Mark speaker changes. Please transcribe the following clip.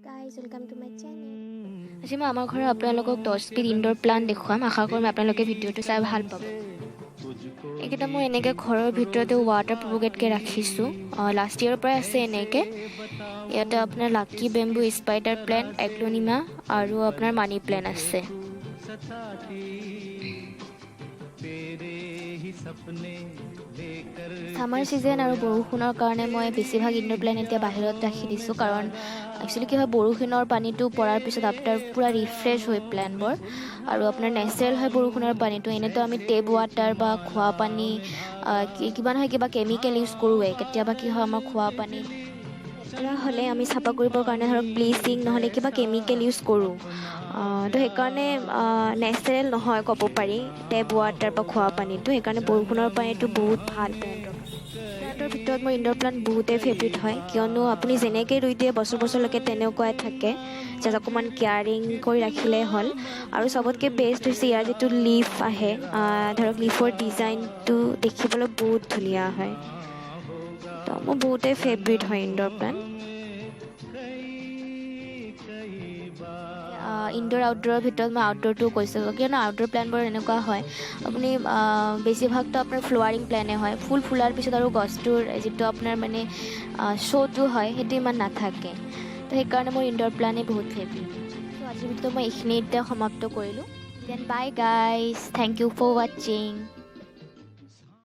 Speaker 1: Guys, welcome to my channel.
Speaker 2: আজি মই আমাৰ ঘৰৰ আপোনালোকক 10বিধ ইনডোৰ প্লাণ্ট দেখুৱাম। আশা কৰিম আপোনালোকে ভিডিঅ'টো চাই ভাল পাব। এইকেইটা মই এনেকৈ ঘৰৰ ভিতৰতে ৱাটাৰ প্ৰপগেটকৈ ৰাখিছোঁ। লাষ্ট ইয়েৰৰ পৰাই আছে এনেকৈ। ইয়াতে আপোনাৰ লাকি বেম্বু, স্পাইডাৰ প্লেণ্ট, এগ্লোনিমা আৰু আপোনাৰ মানি প্লেণ্ট আছে।
Speaker 3: सताती तेरे ही सपने लेकर।
Speaker 2: ছামাৰ ছিজন আৰু বৰষুণৰ কাৰণে মই বেছিভাগ ইনডোৰ প্লেণ্ট এতিয়া বাহিৰত ৰাখি দিছোঁ, কাৰণ একচুৱেলি কি হয়, বৰষুণৰ পানীটো পৰাৰ পিছত আপোনাৰ পূৰা ৰিফ্ৰেছ হয় প্লেণ্টবোৰ আৰু আপোনাৰ নেচাৰেল হয় বৰষুণৰ পানীটো। এনেইতো আমি টেপ ৱাটাৰ বা খোৱা পানী কিবা নহয় কিবা কেমিকেল ইউজ কৰোঁৱেই। কেতিয়াবা কি হয়, আমাৰ খোৱা পানী লেতেৰা হ'লে আমি চাফা কৰিবৰ কাৰণে ধৰক ব্লিচিং নহ'লে কিবা কেমিকেল ইউজ কৰোঁ। তো সেইকাৰণে নেচাৰেল নহয় ক'ব পাৰি টেপ ৱাটাৰ বা খোৱা পানীটো। সেইকাৰণে বৰষুণৰ পানীটো বহুত ভাল প্লেণ্টৰ। প্লেণ্টৰ ভিতৰত মোৰ ইনডোৰ প্লাণ্ট বহুতেই ফেভৰেট হয়, কিয়নো আপুনি যেনেকৈ ৰুই দিয়ে, বছৰ বছৰলৈকে তেনেকুৱাই থাকে। জাষ্ট অকণমান কেয়াৰিং কৰি ৰাখিলেই হ'ল। আৰু চবতকৈ বেষ্ট হৈছে ইয়াৰ যিটো লিফ আহে, ধৰক লিফৰ ডিজাইনটো দেখিবলৈ বহুত ধুনীয়া হয়। তো মোৰ বহুতেই ফেভৰেট হয় ইনডোৰ প্লাণ্ট।
Speaker 3: कई कई बार।
Speaker 2: ইনডোৰ আউটডোৰৰ ভিতৰত মই আউটডোৰটো কৈছোঁ, কিয়নো আউটডোৰ প্লেণ্টবোৰ এনেকুৱা হয়, আপুনি বেছিভাগতো আপোনাৰ ফ্লাৱাৰিং প্লেণ্টে হয়। ফুল ফুলাৰ পিছত আৰু গছটোৰ যিটো আপোনাৰ মানে শ্ব'টো হয়, সেইটো ইমান নাথাকে। তো সেইকাৰণে মোৰ ইনডোৰ প্লাণ্টেই বহুত ফেভৰেট। ত' আজিৰ ভিডিঅ'টো মই এইখিনিতে সমাপ্ত কৰিলোঁ। Then bye guys, thank you for watching.